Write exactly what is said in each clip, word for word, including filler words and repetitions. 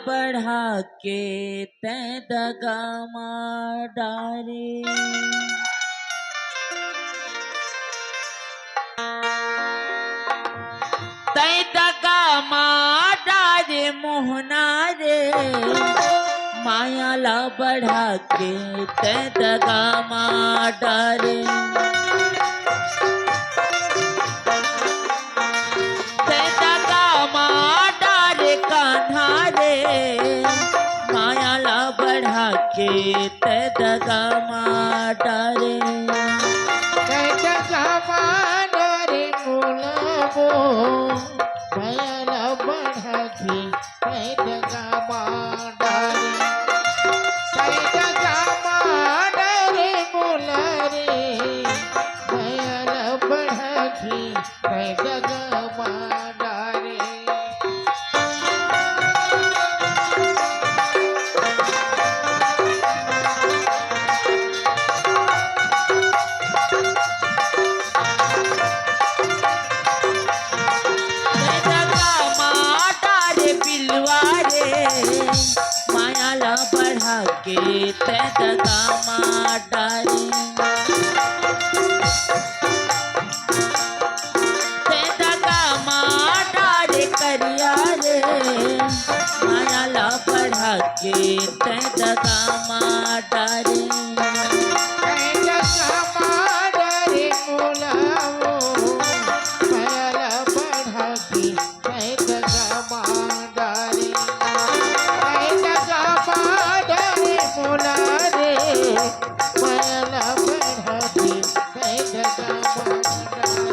बढ़ा के तैं दगा मा डारे। तैं दगा मा डारे मोहना रे, माया ला बढ़ा के तैं दगा मा डारे। तैं दगा मा डारे कान्हा रे, माया ला बढ़ा के तैं दगा मा डारे। तैं दगा मा डारे मोला वो, माया ला बढ़ा के तैं दगा मा डारे। तैं दगा मा डारे मोला रे, माया ला बढ़ा के तैं दगा मा डारे। तैं दगा मा डारे बिलवा रे, माया ला बढ़ा के तैं दगा मा डारे। तैं दगा मा डारे करिया रे, माया ला बढ़ा के तैं दगा मा डारे। तैं दगा मा डारे मोला वो, माया ला बढ़ा के तैं दगा मा डारे। तैं दगा मा डारे मोला रे, माया ला बढ़ा के तैं दगा मा डारे।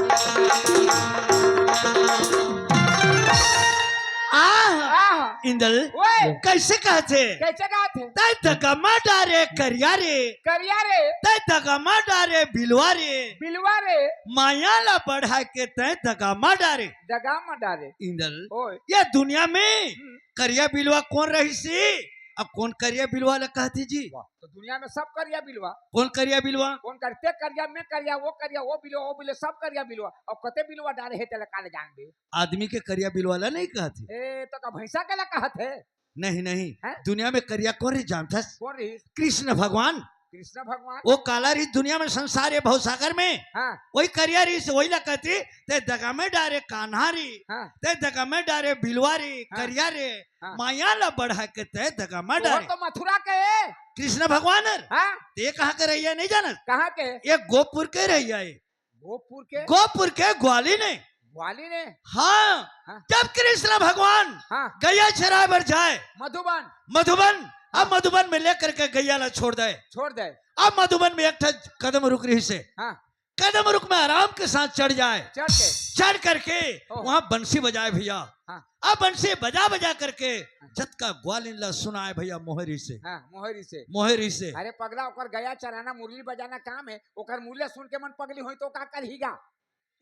आह! आह! इंदल, ओए! कइसे कहत हे? कइसे कहत हे? तैं दगा मा डारे करिया रे। करिया रे। तैं दगा मा डारे बिलवा रे। बिलवा रे। माया ला बढ़ा के तैं दगा मा डारे। दगा मा डारे। इंदल, ओए। ये दुनिया में हम्म। करिया बिलवा कोन रहिस हे? अब कोन करिया बिलवा ला कहथे जी? वाह, तो दुनिया में सब करिया बिलवा। कोन करिया बिलवा? कोन कर-, तैं करिया, मैं करिया, वो करिया, वो बिलवा, वो बिलवा, सब करिया बिलवा। अब कते बिलवा डारे हे तेला काला जानबे? आदमी के करिया बिलवा ला नहीं कहथे। ए, तो का भैंसा के ला कहथे? नहीं, नहीं। हैं? दुनिया में करिया कोन रहिस जानथस? कोन रहिस? कृष्ण भगवान। कृष्ण भगवान। वो काला रहिस दुनिया में, संसार ये भवसागर में। हाँ। वही करिया रहिस, वही ला कहथे, तैं दगा मा डारे कान्हा रे, हाँ। तैं दगा मा डारे बिलवा रे, हाँ। करिया रे, हाँ। माया ला बढ़ा के तैं दगा मा वो डारे। तो मथुरा के हे। कृष्ण भगवान हर? हाँ। तैं कहाँ के रहइया नहीं जानस? कहाँ के? ये गोपुर के रहइया हे। गोपुर के? गोपुर के ग्वालिन हे। ग्वालिन हे? हाँ। हाँ। जब कृष्ण भगवान हाँ। गैया चराए बर जाए। मधुबन। मधुबन। अब हाँ। मधुबन में लेकर के गैया ला छोड़ दे। छोड़ दे। अब मधुबन में एक ठा कदम रुख रहिस हे। हाँ। कदम रुख में आराम के साथ चढ़ जाए। चढ़ के। चढ़ करके ओह। वहाँ बंसी बजाए भैया। हाँ। अब बंसी बजा बजा करके हाँ। जतका ग्वालिन ला सुनाए भैया मोहरी से। हाँ, मोहरी से। मोहरी से। अरे पगला, ओकर गैया चराना, मुरली बजाना काम हे, ओकर मुरली सुन के मन पगली होही तो का करही गा?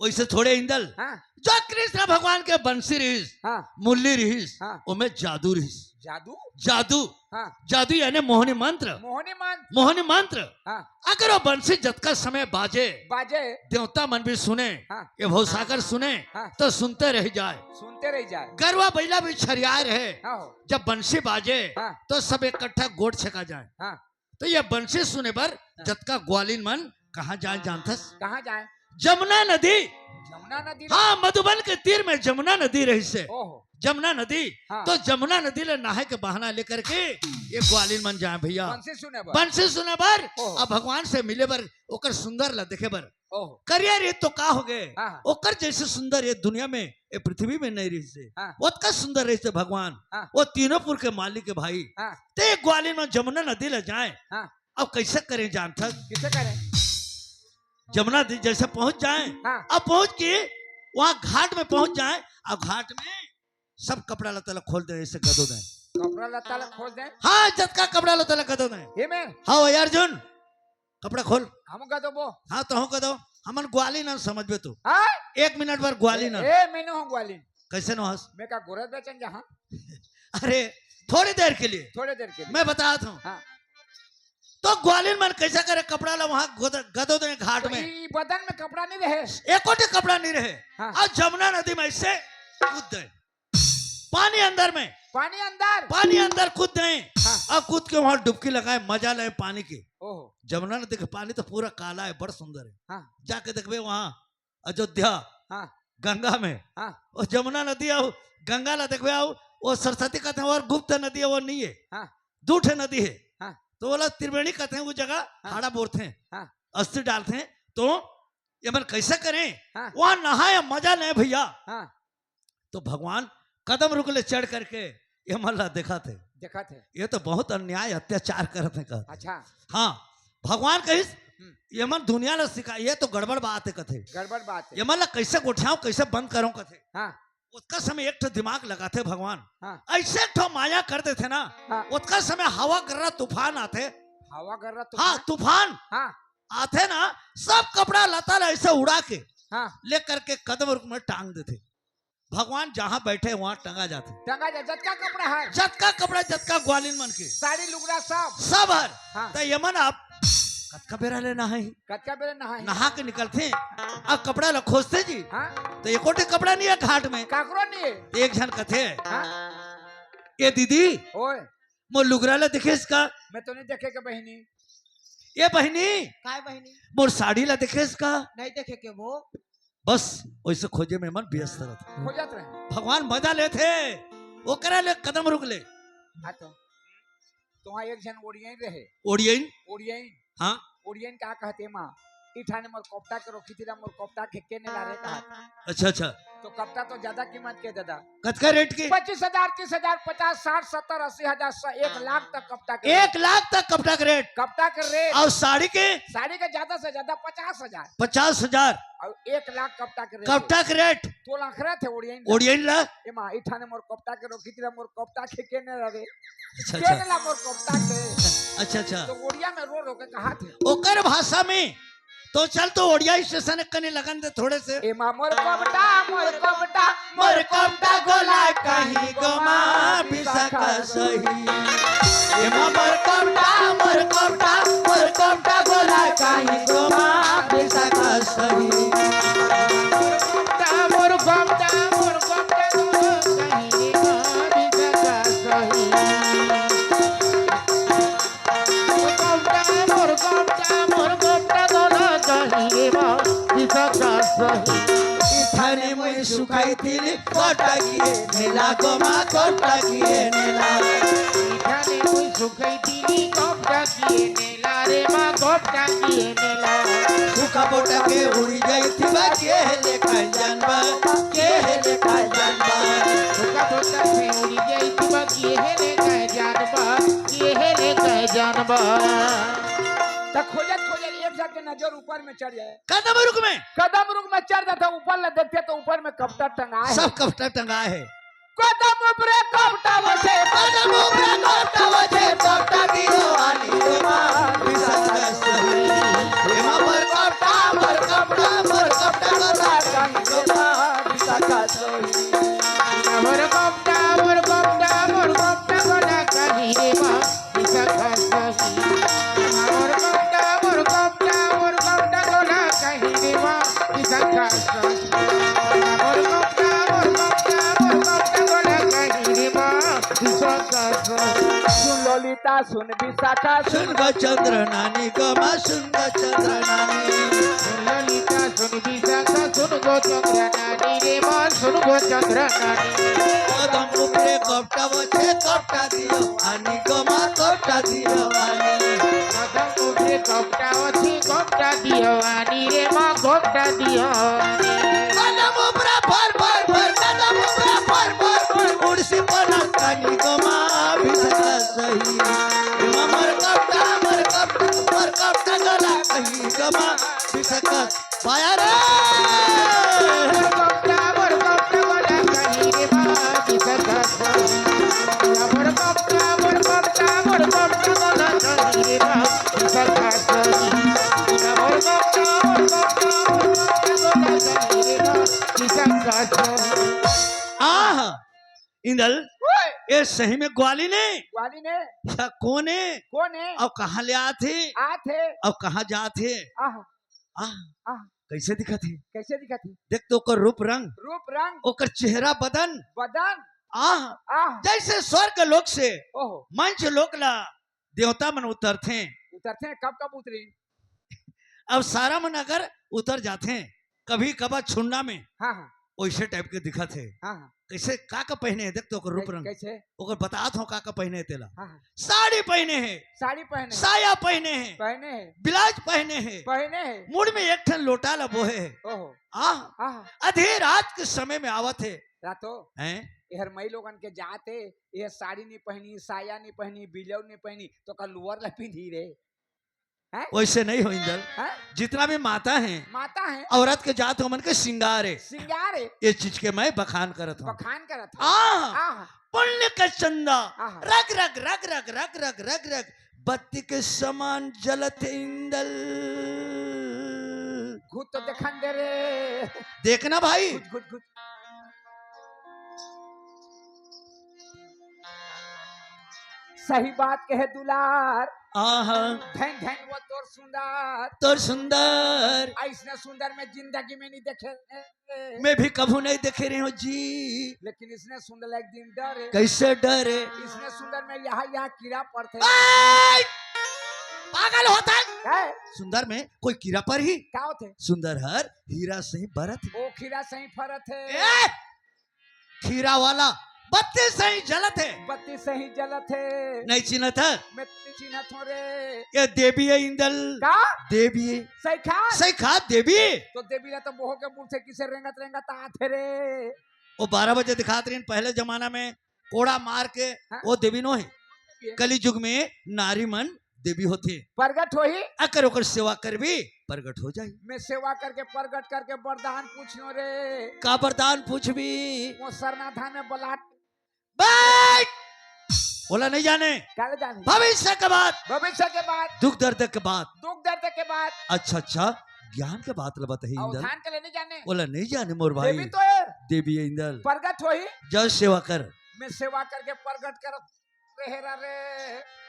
वइसे थोड़े इंदल। हाँ। जो कृष्ण भगवान के बंसी रहिस, हाँ। मुरली रहिस, हाँ। ओमे जादू रहिस। जादू? जादू। हाँ। जादू यानी मोहनी मंत्र। मोहनी मंत्र। मोहनी मंत्र। हाँ। अगर वो बंसी जतका समय बाजे, बाजे। देवता मन भी सुने, हाँ। ये भवसागर सुने, हाँ। तो सुनते रहि जाए। सुनते रहि जाए। गरवा बइला भी छरियाए रहे। हाँ हो। जब बंसी बाजे, हाँ। तो सब इकट्ठा गोठ छेका जाए। हाँ। तो ये बंसी सुने बर हाँ। जतका ग्वालिन मन कहाँ जाए जानथस? कहाँ जाए? जमुना नदी। जमुना नदी? हाँ, मधुबन के तीर में जमुना नदी रहिस हे। ओहो। जमुना नदी। हाँ। तो जमुना नदी ले नहाए के बहाना लेकर के ये ग्वालिन मन जाए भैया। बंसी सुने बर। बंसी सुने बर, ओहो। अब भगवान से मिले बर, ओकर सुंदर ला देखे बर। ओहो। करिया रहिस तो का हो गे? हाँ, हाँ। ओकर जइसे सुंदर ये दुनिया में, ये पृथ्वी में नहीं रहिस हे। हाँ। ओतका सुंदर रहिस हे भगवान। हाँ। वो तीनों पुर के मालिक हे भाई। हाँ। ते ग्वालिन मन जमुना नदी ले जाए। हाँ। अब कइसे करें जानथस? कइसे करें? जमुना नदी जइसे पहुंच जाए, हाँ। अब पहुंच के वहां घाट में पहुंच जाए, अब घाट में सब कपड़ा लत्ता ला खोल दे, अइसे गदो दे। कपड़ा लत्ता ला खोल दे? हाँ, जतका कपड़ा लत्ता ला गदो दे। ये मैं? हाँ, ए अर्जुन, कपड़ा खोल। हम गदो बो। हाँ, तहूं गदो। हमन ग्वालिन हन समझबे तू। हाँ? एक मिनट बर ग्वालिन हन। ए, मैं नोहंव ग्वालिन। कइसे नोहस? मैं का गोरस बेचन जाहूं? अरे, थोड़ी देर के लिए। थोड़ी देर के लिए। मैं बतात हूँ। हाँ। तो ग्वालिन मन कइसे करे, कपड़ा ला वहां गदो दे घाट में। ई बदन में कपड़ा नहीं रहे। एको ठे कपड़ा नहीं रहे। हाँ। अउ जमुना नदी में अइसे कूद दे। पानी अंदर में, पानी अंदर। पानी अंदर कूद गए। हाँ। अब कूद के वहां डुबकी लगाए, मजा ले पानी के। ओहो। जमुना नदी के पानी तो पूरा काला है, बड़ सुंदर है। हाँ। जाके देखबे वहां अयोध्या, हाँ। गंगा में, हाँ। वो जमुना नदी अउ गंगा ला देखबे, अउ वो सरस्वती कहते हैं, और गुप्त नदी है, वो नहीं है। हाँ। दू ठे नदी है। हाँ। तो वो लोग त्रिवेणी कहते हैं, वो जगह हाँ। हाड़ा बोरते हैं, हाँ। अस्थि डालते हैं। तो ये मन कैसे करें? हाँ। वहां नहाए, मजा लें भैया। हाँ। तो भगवान कदम रुख ले चढ़ करके ये मन ला देखत हे। देखत हे। ये तो बहुत अन्याय अत्याचार करत हे कहत। अच्छा। हाँ, भगवान कहिस, हम्म। ये मन दुनिया ला सिखा, ये तो गड़बड़ बात हे कथे। गड़बड़ बात हे। ये मन ला कैसे गोठियाऊं, कैसे बंद करूं कथे। हाँ। ओतका समय एक ठो दिमाग लगाथे भगवान। हाँ। ऐसे एक ठो माया कर देथे ना, हाँ। ओतका समय हवा गर्रा तूफान आथे। हवा गर्रा हाँ, तूफान? तूफान हाँ। आथे ना, सब कपड़ा लत्ता ला ऐसे उड़ा के हाँ। लेकर के कदम रुख में टांग देथे। भगवान जहां बैठे वहां टंगा जाथे। टंगा जा, जतका कपड़ा हे। जतका कपड़ा, जतका ग्वालिन मन के। साड़ी लुगड़ा सब। सब हर। हाँ। त ये मन अब कतका बेरा ले नहाही? कतका बेरा नहाही? नहा के निकलथे, अब कपड़ा ला खोजथे जी। हाँ। त एको ठे कपड़ा नहीं हे घाट में। काकरो नहीं हे। त एक झन कथे, हाँ। "ए दीदी, ओए। मोर लुगरा ला देखेस का?" मैं तो नहीं देखे के बहिनी। "ए बहिनी, काय बहिनी? मोर साड़ी ला देखेस का?" नहीं देखे के वो। बस वैसे खोजे में मन व्यस्त रहत। खोजत रहे। भगवान मजा लेथे, ओकरा ले कदम रुख ले। हाँ तो, तो वहाँ एक झन ओड़ियन रहे। ओड़ियन? ओड़ियन। हाँ। ओड़ियन का कहथे माँ, इठाने मोर कपटा के रोकी थी ला, मोर कपटा के, के ने ला रे कहा। अच्छा, अच्छा। तो कपटा तो ज्यादा कीमत के दादा। कतका रेट के? पच्चीस हजार, तीस हजार, पचास, साठ, सत्तर, अस्सी हजार, सौ, एक लाख तक कपटा के रेट। एक लाख तक कपटा के रेट। कपटा के रेट। अउ साड़ी के? साड़ी के ज्यादा से ज्यादा पचास हजार। पचास हजार। अउ एक लाख कपटा के रेट। कपटा के रेट। तो लखरा थे ओड़ियन ला। ओड़ियन ला। ए माँ, इठाने मोर कपटा के रोकी थी ला, मोर कपटा के, के ने ला रे। अच्छा, के अच्छा। ने ला मोर कपटा के। अच्छा, अच्छा। तो ओड़िया में रो रो के कहा थे। ओकर भाषा में तो चल तो ओड़िया स्टेशन कने लगन दे थोड़े से। एमा मोर कपटा, मोर कपटा, मोर कपटा गोला कहीं गोमा बिसाखा सही। एमा मोर कपटा, मोर कपटा, मोर कपटा गोला कहीं गोमा बिसाखा सही। मोर कपटा, मोर कपटा, मोर कपटा गोला कहीं गोमा बिसाखा सही। मोर कपटा, मोर कपटा, मोर कपटा गोला कहीं रे माँ, बिसाखा सही। इठाने मुई सुखाई थी ली, कपटा किए नेला गोमा, कपटा किए नेला। इठाने मुई सुखाई थी ली, कपटा किए नेला रे माँ, कपटा किए नेला। सुखा बोटा के उड़ी जाई थी बा, के हे ले खाई जानबा, के हे ले खाई जानबा। सुखा बोटा के उड़ी जाई थी बा, के हे ले खाई जानबा, के हे ले खाई जानबा। त खोजत खोजत एक झन के नजर ऊपर में चढ़ जाए। कदम रुख में। कदम रुख में चढ़ जाता, ऊपर ला देखते तो ऊपर में कपटा टंगा हे। सब कपटा टंगा हे। कदम ऊपरे कपटा बचे, कदम ऊपरे कपटा बचे, कपटा दियो आनी रे माँ, बिसाखा सही। एमा मोर कपटा, मोर कपटा, मोर कपटा गोला कहीं रे माँ, बिसाखा सही। मोर कपटा, मोर कपटा, मोर कपटा गोला कहीं रे माँ, बिसाखा सही। मोर कपटा, मोर कपटा, मोर कपटा गोला कहीं रे माँ, बिसाखा सही। मोर कपटा, मोर कपटा, मोर कपटा गोला कहीं रे माँ, बिसाखा सही। सुन ललिता, सुन बिसाखा, सुन गो चंद्र नानी गोमा, सुन गो चंद्र नानी। सुन ललिता, सुन बिसाखा, सुन गो चंद्र नानी रे माँ, सुन गो चंद्र नानी। कदम ऊपरे कपटा बचे, कपटा दियो आनी गोमा, कपटा दियो आनी। कदम ऊपरे कपटा बचे, कपटा दियो आनी रे माँ, कपटा दियो आनी। कदम ऊपरा फर फर फर, कदम ऊपरा फर फर फर, उड़सी पना कानी गोमा, बिसाखा सही। एमा मोर कपटा, मोर कपटा, मोर कपटा गोला कहीं गोमा, बिसाखा पाया रे। मोर कपटा, मोर कपटा गोला कहीं रे माँ, बिसाखा सही। मोर कपटा, मोर कपटा, मोर कपटा गोला कहीं रे माँ, बिसाखा सही। मोर कपटा, मोर कपटा, मोर कपटा गोला कहीं रे माँ, बिसाखा सही। आह, इंदल, ओए। ए सही में ग्वालिन ए? ग्वालिन ए? या कोन ए? कोन ए? अउ कहाँ ले आत हे? आत हे। अउ कहाँ जात हे? आह। आह, आह। कैसे दिखत हे? कैसे दिखत हे? देख तो ओकर रूप रंग, रूप रंग। ओकर चेहरा बदन। बदन। आह, आह। जैसे स्वर्ग लोक से ओहो। मंच लोक ला देवता मन उतरथे। उतरथे, कब कब उतरी? अब सारा मन अगर उतर जाथे कभी कभार छुन्ना में, हाँ, हाँ। वैसे टाइप के दिखत हे। हाँ, हाँ। कैसे, का का पहने हे, देख तो ओकर रूप कै-, रंग। कैसे? ओकर बतात हो का का पहने हे तेला। हाँ, हाँ। साड़ी पहने हे। साड़ी पहने हे। साया पहने हे। पहने हे। ब्लाउज पहने हे। पहने हे। मुड़ में एक ठन लोटा ला बोहे हे। ओहो। आह। आह। आधी रात के समय में आवत हे। रातो। हैं? एहर मई लोगन के जात हे, एहर साड़ी नी पहनी, साया नी पहनी, ब्लाउज नी पहनी, तो का लोअर ला पिंधी रे। हैं? वैसे नहीं हो इंदल। हैं? जितना भी माता हैं, माता हैं। औरत के जात ओमन के श्रृंगार हे। श्रृंगार हे। ये चीज के मैं बखान करत हूँ। बखान करत हूँ। आह, आह। पुण्य के चंदा, आह। रग रग, रग रग, रग रग, रग रग, बत्ती के समान जलत हे इंदल। घुट तो देखन दे रे। देखना भाई। घुट, घुट, घुट। सही बात कहे दुलार। आहा। धन धन वो तोर सुंदर। तोर सुंदर। अइसने सुंदर मैं जिंदगी में नहीं देखे। मैं भी कभू नहीं देखे रहे हूँ जी। लेकिन इसने सुंदर एक दिन डरे। कैसे डरे? इसने सुंदर में यहाँ, यहाँ कीड़ा पड़थे। ए! पागल होत हे। हैं? सुंदर में कोई कीड़ा परही? का होथे? सुंदर हर हीरा सही बरत हे। ओ खीरा सही फरत हे। ए! खीरा वाला बत्ती सही जलत हे। बत्ती सही जलत हे। नहीं चिन्हत हे? मैं तो नहीं चिन्हत हूँ रे। ये देवी हे इंदल। का? देवी हे। सही खा? सही खा देवी। तो देवी ला तो बोहो के मुंह से किसे रेंगत रेंगत आथे रे। वो बारह बजे दिखात रहिन, पहले जमाना में कोड़ा मार के हाँ। वो देवी नो हे। ये। कली जुग में नारी मन देवी होथे। प्रगट होही। अकर ओकर सेवा करबे, प्रगट हो जाही। मैं सेवा करके, प्रगट करके वरदान पूछियो रे। का वरदान पूछबी? वो सरना धान में बलाट। बैठ! ओला नहीं जाने। का ले जाने? भविष्य के बात। भविष्य के बात। दुख दर्द के बात। दुख दर्द के बात। अच्छा, अच्छा, ज्ञान के बात ल बताही इंदल। अवधान के ले नहीं जाने। ओला नहीं जाने मोर भाई। देवी तो हे। देवी हे इंदल। प्रगट होही। जय सेवा कर। मैं सेवा करके प्रगट करत रेहे रा रे।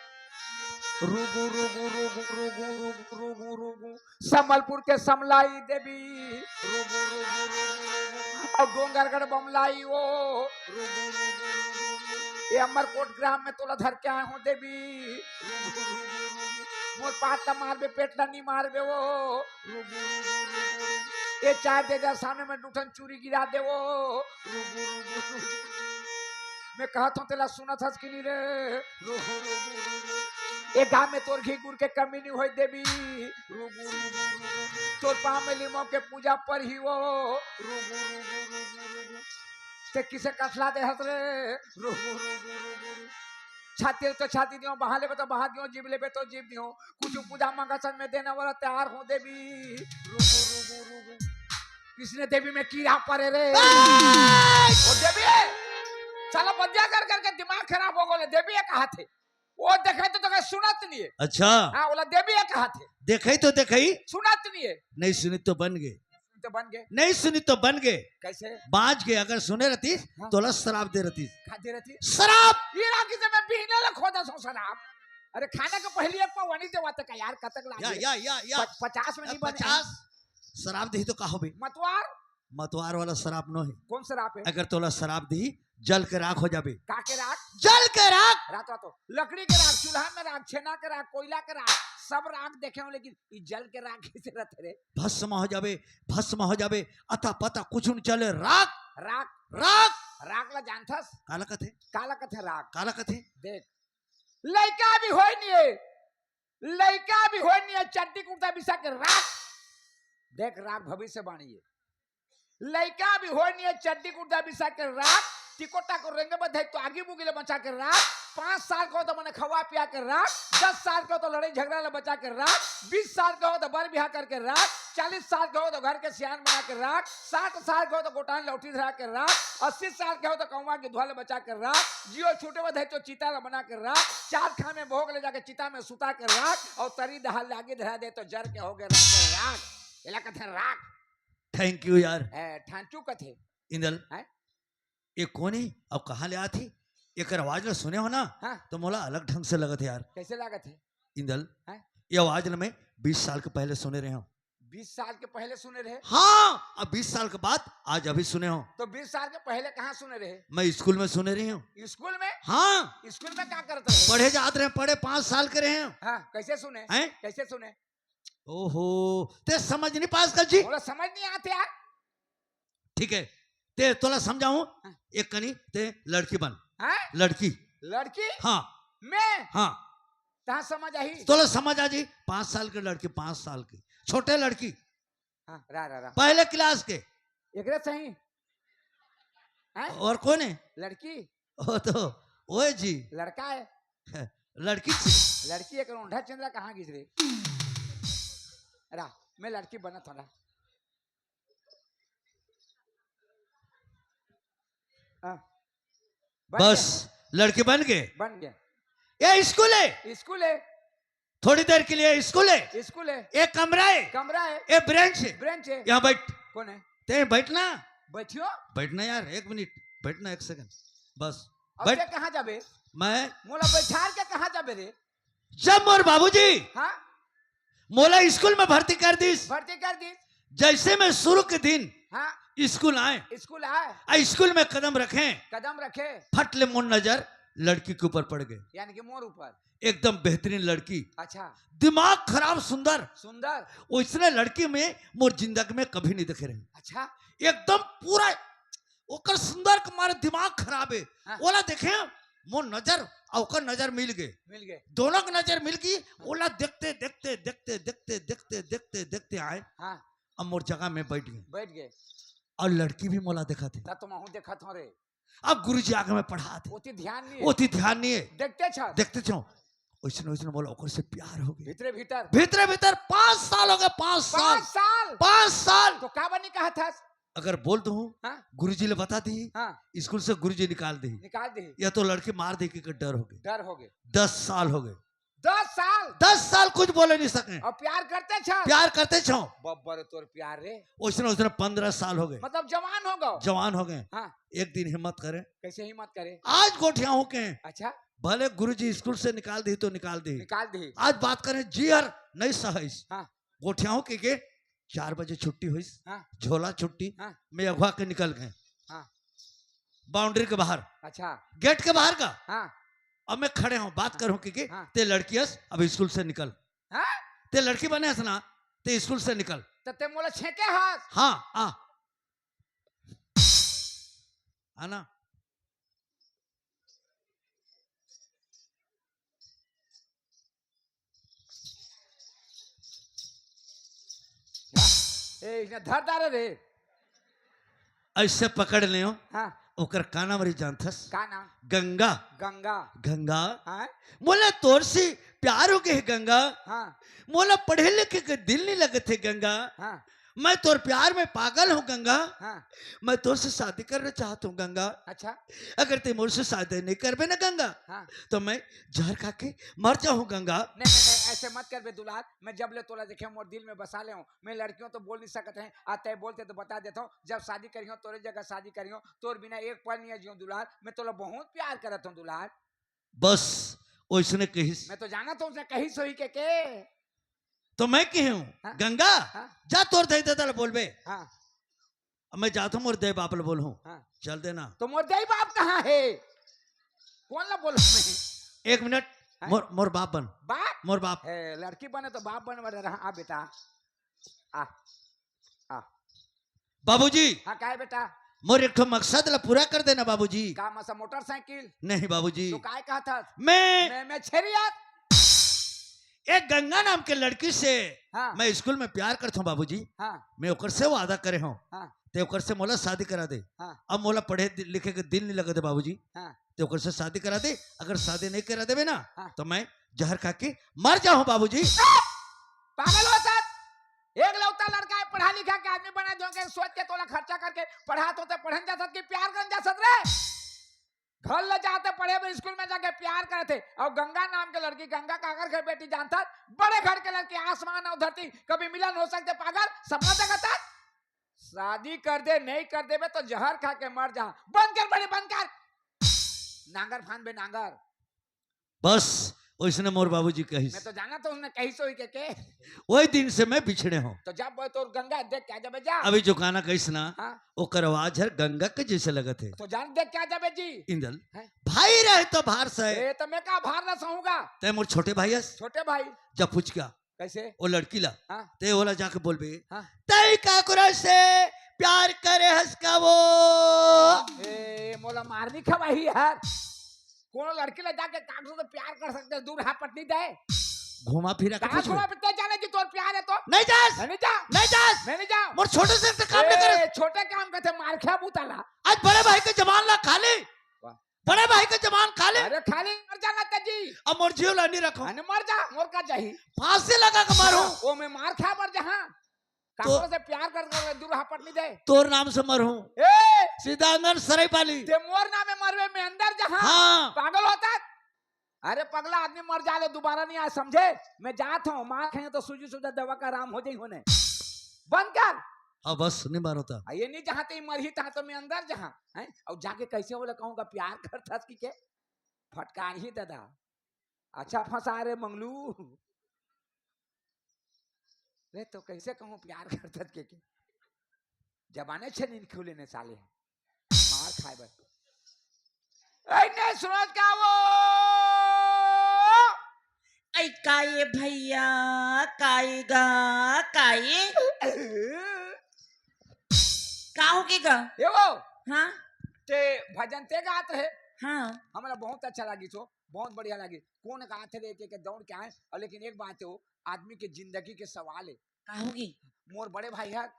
रुगु, रुगु, रुगु, रुगु, रुगु, रुगु, रुगु। संबलपुर के समलाई देवी। रुगु, रुगु, रुगु, रुगु। अउ डोंगरगढ़ बमलाई ओ। रुगु, रुगु, रुगु, रुगु। ये अमरकोट ग्राम में तोला धर के आए हूँ देवी। रुगु, रुगु, रुगु, रुगु। मोर पाट ला मारबे, पेट ला नी मारबे ओ। रुगु, रुगु, रुगु, रुगु। ये चार दे जा सामने में दू ठन चूरी गिरा दे ओ। रुगु, रुगु, रुगु। मैं कहत हूँ तेला सुनत हस कि नहीं रे? रुगु, रुगु, रुगु। ये गांव में तोर घी गुड़ के कमी नहीं होय देवी। रुगु, रुगु, रुगु। तोर पाँव में लिमो के पूजा परही ओ। रुगु, रुगु, रुगु, रुगु। ते किसे कसला दे हस रे? रुगु, रुगु, रुगु, रुगु। छाती तो छाती दियो, बहा लेबे तो बहा दियो, जीभ लेबे तो जीभ दियो। कुछ पूजा मांगा सन में देने वाला तैयार हो देवी। रुगु, रुगु, रुगु। इसने देवी में कीड़ा परे रे। ओ देवी, साला बंदिया कर करके दिमाग खराब हो गले। देवी ये कहा थे, वो देखे तो तोके सुनत नहीं है। अच्छा। हाँ, बोला देवी ये कहा थे। देखे तो देखे। सुनत नहीं है। नहीं सुनी तो बन गए। तो बन गए। नहीं सुनी तो बन गए। कैसे? बाज गए, अगर सुने रहतीस, हाँ। तोला श्राप दे रहतीस। का दे रहतीस? श्राप। ये राखी से मैं बिहने ले खोदा सो श्राप। अरे खाने के पहले एक पाव वनी देवा तक यार, कतक लागे? या, या, या, या। प-, पचास में नहीं बने। पचास श्राप देही तो का होबे? मतवार। मतवार वाला श्राप नो हे। कौन श्राप हे? अगर तोला श्राप देही, जल के राख हो जाबे। का के राख? जल के राख। राख तो लकड़ी के राख, चूल्हा में राख, छेना के राख, कोयला के राख, सब राख देखे हो, लेकिन ई जल के राख कैसे रहते रे? भस्म हो जाबे, भस्म हो जाबे, अता पता कुछ न चले, राख। राख। राख। राख ला जानथस? काला कथे? काला कथे राख? काला कथे? देख, लइका भी होय नहीं है, लइका भी होय नहीं है, चड्डी कुर्ता बिसा के राख। देख राख, भविष्यवाणी है। लइका भी होय नहीं है, चड्डी कुर्ता बिसा के राख, टिकोटा को रेंगे बधे तो आगी बुगी ले बचा के राख, पाँच साल को तो मने खवा पिया के राख, दस साल को तो लड़ाई झगड़ा ले बचा के राख, बीस साल को तो बर बिहा करके राख, चालीस साल को तो घर के सियान बना के राख, साठ साल को तो गोटान लौटी धरा के राख, अस्सी साल को तो कौवा की धुआ ले बचा के राख, जियो छूटे बधे तो चिता ले बना के राख, चार खान में भोग ले जाके चिता में सुता के राख, और तरी दहा लागी धरा दे तो जर के हो गए राख के राख। एला कथे राख। Thank you यार। ए, ठांचू कथे। इंदल, हैं? ये कौन है? अब कहाँ ले आत हे? एकर आवाज ला सुने हो ना, हाँ। तो मोला अलग ढंग से लगत हे यार। कैसे लागत हे? इंदल, हैं? ये आवाज ला मैं बीस साल के पहले सुने रहे हूँ। बीस साल के पहले सुने रहे? हाँ, अब बीस साल के बाद आज अभी सुने हो। तो बीस साल के पहले कहाँ सुने रहे? मैं स्कूल में सुने रही हूँ। स्कूल में? हाँ। स्कूल में क्या करते रहे? पढ़े जात रहे, पढ़े, पाँच साल के रहे हैं। हाँ, कैसे सुने? हैं? कैसे सुने? ओहो, ते समझ नहीं पास कर जी? बोला, समझ नहीं आते यार। ठीक है, ते तोला समझाऊं। हाँ। एक कनी ते लड़की बन। हाँ? लड़की। लड़की? हाँ। मैं? हाँ। कहाँ समझ आई? तोला समझ आ जी, पाँच साल के लड़की, पाँच साल की छोटे लड़की। हाँ, रा, रा, रा। पहले क्लास के। एकरे सही। हैं? और कौन है? लड़की। वो तो, ओए जी। लड़का है। लड़की छी। लड़की एक ओंढा चंद्रा कहाँ गिस रे? रा, मैं लड़की बनत हूँ रा। हाँ। बन बस, गया। लड़की बन गए। बन गया। ये स्कूल है। स्कूल है। थोड़ी देर के लिए स्कूल है। स्कूल है। एक कमरा है। कमरा है। एक ब्रेंच है। ब्रेंच है। यहाँ बैठ। कौन है? ते बैठना। बैठियो। बैठना यार, एक मिनट। बैठना एक सेकंड। बस। अब बैठ। ते कहाँ जाबे? मैं मोला बैठार के कहाँ जाबे रे? जब मोर बाबूजी हाँ? मोला स्कूल में भर्ती कर दिस। भर्ती कर दिस। जैसे मैं शुरू के दिन हाँ? स्कूल आए। स्कूल आए। आ स्कूल में कदम रखे। कदम रखे। फट ले मोर नजर लड़की के ऊपर पड़ गए। यानी कि मोर ऊपर। एकदम बेहतरीन लड़की। अच्छा। दिमाग खराब, सुंदर। सुंदर। ओइसने लड़की में मोर जिंदगी में कभी नहीं देखे रहे। अच्छा। एकदम पूरा ओकर सुंदर के मारे दिमाग खराब है। हाँ। ओला देखे, मोर नजर अउ ओकर नजर मिल गए। मिल गए। दोनों के नजर मिल गई। ओला देखते, देखते, देखते, देखते, देखते, देखते, देखते आए। हाँ। अब मोर जगह में बैठ गए। बैठ गए। अउ लड़की भी मोला देखत हे। तब तो महूँ देखत हूँ रे। अब गुरुजी आगे में पढ़ात हे। ओती ध्यान नहीं है। ओती ध्यान नहीं है। देखते छ। देखते छो। ओइसने, ओइसने मोला ओकर से प्यार हो गए। भीतरे भीतर। भीतरे भीतर पाँच साल हो गए, पाँच साल। पाँच साल। पाँच साल। तो का बनी कहत हस? अगर बोल दूँ, हाँ। गुरुजी ले बता दी, हाँ। स्कूल से गुरुजी निकाल दी। निकाल दी। या तो लड़की मार दे के डर हो गए। डर हो गए। दस साल हो गए। दस साल? दस साल कुछ बोले नहीं सके। अउ प्यार करते छो? प्यार करते छो। बब्बर तोर प्यार रे। ओइसने, ओइसने पन्द्रह साल हो गए। मतलब जवान हो गए? जवान हो गए। हाँ। एक दिन हिम्मत करे। कैसे हिम्मत करे? आज गोठियाहूँ के। अच्छा। भले गुरुजी स्कूल से निकाल दी तो निकाल दी। निकाल दी। आज बात करें जी हर नहीं सहइस। हाँ। गोठियाहूँ के, के चार बजे छुट्टी होइस। हाँ। झोला छुट्टी। हाँ। मैं अगवा के निकल गए। हाँ। बाउंड्री के बाहर। अच्छा। गेट के बाहर का। हाँ। अब मैं खड़े हूँ, बात करूँ कि, कि हाँ। ते लड़की हस, अब स्कूल से निकल। हाँ? ते लड़की बने हस ना, ते स्कूल से निकल। तो ते मोला छेके हस? हाँ, आ। है ना? ए, इसने धर डारे रे। ऐसे पकड़ लियो। हाँ। ओकर का नाम रही जानथस? का नाम? गंगा। गंगा। गंगा। हाँ। मोला तोर से प्यार हो गए हे गंगा। हाँ। मोला पढ़े लिखे के दिल नहीं लगत हे गंगा। हाँ। मैं तोर प्यार में पागल हूँ गंगा। हाँ। मैं तोर से शादी करना चाहत हूँ गंगा। अच्छा। अगर ते मोर से शादी नहीं करबे ना गंगा, हाँ। तो मैं जहर खा के मर जाऊँ गंगा। नहीं, नहीं, नहीं, ऐसे मत करबे दुलार। मैं जब ले तोला देखे मोर दिल में बसा ले हूँ। मैं लड़कियों तो बोल नहीं सकत है, आ तय बोलते तो बता देता हूँ। जब शादी करियो तोरे जगह शादी करियो, तोर बिना एक पल नहीं जियो दुलार। मैं तोला बहुत प्यार करत हूँ दुलार। बस ओइसने कहिस। मैं तो जानत हूँ उसने कहिस होही के, के। तो मैं कहे हूँ, हाँ। गंगा, हाँ। जा तोर दई ददा ल बोलबे। हाँ। अब मैं जात हूँ मोर दई बाप ल बोलहूँ। हाँ। चल देना। तो मोर दई बाप कहाँ है? कौन ला बोलहूँ मैं? एक मिनट, हाँ? मोर, मोर बाप बन। बाप? मोर बाप। हे, लड़की बने तो बाप बने वाले रहा। आ बेटा, आ, आ। बाबूजी। हाँ, काय बेटा? मोर एक ठो मकसद ला पूरा कर देना बाबूजी। का मकसद? मोटरसाइकिल? नहीं बाबूजी। तो काय कहत हस? मैं मैं, मैं छेरियत। एक गंगा नाम के लड़की से हाँ। मैं स्कूल में प्यार करत हूँ बाबूजी। हाँ। मैं ओकर से वादा करे हूँ। हाँ। ते ओकर से मोला शादी करा दे। हाँ। अब मोला पढ़े दि-, लिखे के दिल नहीं लगत हे बाबूजी। हाँ। ते ओकर से शादी करा दे। अगर शादी नहीं करा देबे ना, हाँ। तो मैं जहर खा के मर जाऊँ बाबूजी। पागल हो सर, एक लौता लड़का है, पढ़ा लिखा के आदमी बना दो के सोच के तोला खर्चा करके पढ़ात होते, पढ़न जा सत के प्यार करन जा सत रे। घर ले जाते पढ़े बर स्कूल में जाके प्यार करत हे, अउ गंगा नाम के लड़की, गंगा काकर घर बेटी जानथस? बड़े घर के लड़की, आसमान अउ धरती कभी मिलन हो सकते पागल, सपना देखत हस? शादी कर दे, नहीं कर देबे तो जहर खा के मर जा। बंद कर बड़े, बंद कर। नांगर फांद बे नांगर। बस ओइसने मोर बाबूजी कहिस। मैं तो जानत हूँ, उसने कहिस होही के, के। वही दिन से मैं बिछड़े हूँ। तो जब वो तोर गंगा देख के आ जाबे जा। अभी जो गाना कहिस ना, हाँ। ओकर आवाज हर गंगा के जैसे लगत हे। तो जान देख के आ जाबे जी। इंदल, हैं? भाई रहे तो भार सहे। ए, तो मैं का भार न सहूंगा? तै मोर छोटे भाई हस। छोटे भाई। जा पूछ के आ। कैसे? वो लड़की ला। हाँ। तै ओला जाके बोलबे। हाँ। तै काकरो से प्यार करे हस का वो? ए, मोला मारनी खवाही यार। कोनो लड़की ला जाके काकरो से प्यार कर सकते, दूर हाथ पटनी दे। घुमा फिरा के कहाँ पूछ ले। घुमा फिरा? तै जाने जी तोर प्यार है तो? नहीं जास। मैं नहीं जा। नहीं जास। मैं नहीं जा। मोर छोटे से तो काम नहीं ए, करे। छोटे काम करते मार खा बूता ला। आज बड़े भाई के जबान ला खा ले। वाह। बड़े भाई के जबान खा ले। अरे खा ले, मर जाना तेजी। अब मोर जीव ला नहीं रखो। अने मर जा, मोर का चाही? फांसी लगा के मारूं। हाँ, वो मैं मार खा मर जा, हाँ। तो काकरो से प्यार कर, कर दूर हापट नहीं दे। तोर नाम से मरूं। ए! सीधा अंदर सराय पाली। ते मोर नाम में मरवे, मैं अंदर जहां। हाँ। पागल होता। अरे पगला आदमी मर जा ले, दोबारा नहीं आए, समझे? मैं जात हूँ, मार खाए तो सूजी सूजा दवा का आराम हो जाई होने। बंद कर। हाँ, बस नहीं मारो था। आ, ये नहीं जहाँ ते मरही तहाँ तो मैं अंदर जहाँ, हैं? और जाके कैसे बोले कहूँगा प्यार करता की के? फटकार ही दादा। अच्छा फंसा रे मंगलू। रे तो कैसे कहूँ प्यार करता के, के? जबाने छे नींद खुले ने साले हैं। मार खाए बर। ऐ ने सुनत का वो? ऐ काये भैया, काये गा, काये? का हो गे गा? ए वो, हाँ? ते भजन ते गात रहे। हाँ। हमरा बहुत अच्छा लागी छो, बहुत बढ़िया लागी। कौन गात रहे के, के दौड़ के आए, और लेकिन एक बात है, वो आदमी के जिंदगी के सवाल है। का हो गे? मोर बड़े भाई है,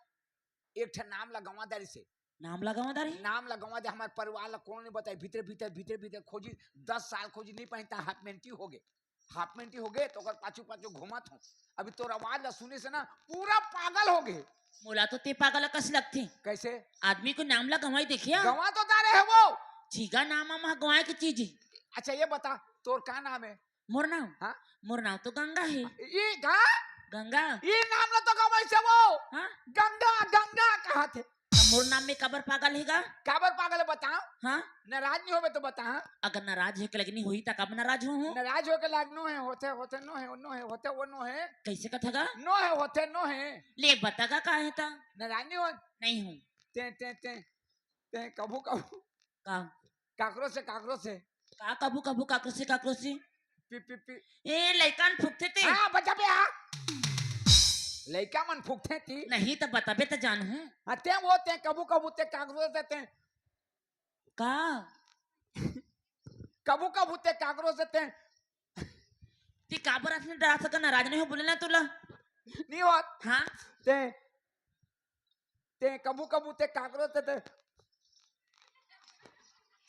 एक ठन नाम ला गंवा दे रिसे। नाम ला गंवा दे रही? नाम ला गंवा दे, हमार परिवार ला कोनो नहीं बताई। भीतरे, भीतर, भीतरे, भीतर खोजी, दस साल खोजी, नहीं पहनता, हाफ पेंटी हो गे। हाफ पेंटी हो गे, तो ओकर पाछू, पाछू घूमत हूँ। अभी तोर आवाज ला सुने से ना, पूरा पागल हो गे। मोला तो ते पागल कस लगथे। कैसे? आदमी को नाम ला गंवाई देखिया? गंवा तो दे रहे है वो। चीगा नाम हम गंवाए के चीज ही। अच्छा, ये बता, तोर का नाम है? मोर नाम? हाँ? मोर नाम तो गंगा है। ई गा? गंगा। ई नाम ला तो गंवाई से वो। हाँ? गंगा, गंगा कहा थे। त मोर नाम में काबर पागल हे गा? काबर पागल है बताओ? हाँ? नाराज नहीं होबे तो बता। अगर नाराज होके लगनी होही त कब नाराज हो हूँ? नाराज होके लाग नो है, होथे, होथे, नो है, नो है, होथे, वो नो है। कैसे कथा गा? नो है, होथे, नो है। ले बता गा का है त? नाराज नहीं हो? नहीं हूँ। ते, ते, ते, ते कभू, कभू। का? काकरो से, काकरो से। का कभू, कभू काकरो से, काकरो से? पी, पी, पी। ए, लइका मन फुकथे ते। हाँ, बचा बे, हाँ। लइका मन फुकथे ती। नहीं त बताबे त जानहूँ। हाँ, ते वो ते कभू, कभू ते काकरो से ते। का? कभू, कभू ते काकरो से ते। ती काबर असने डरा सका, नाराज नहीं हो बोले ना तोला। नहीं होत। हाँ? ते ते कभू कभू ते काकरो ते, ते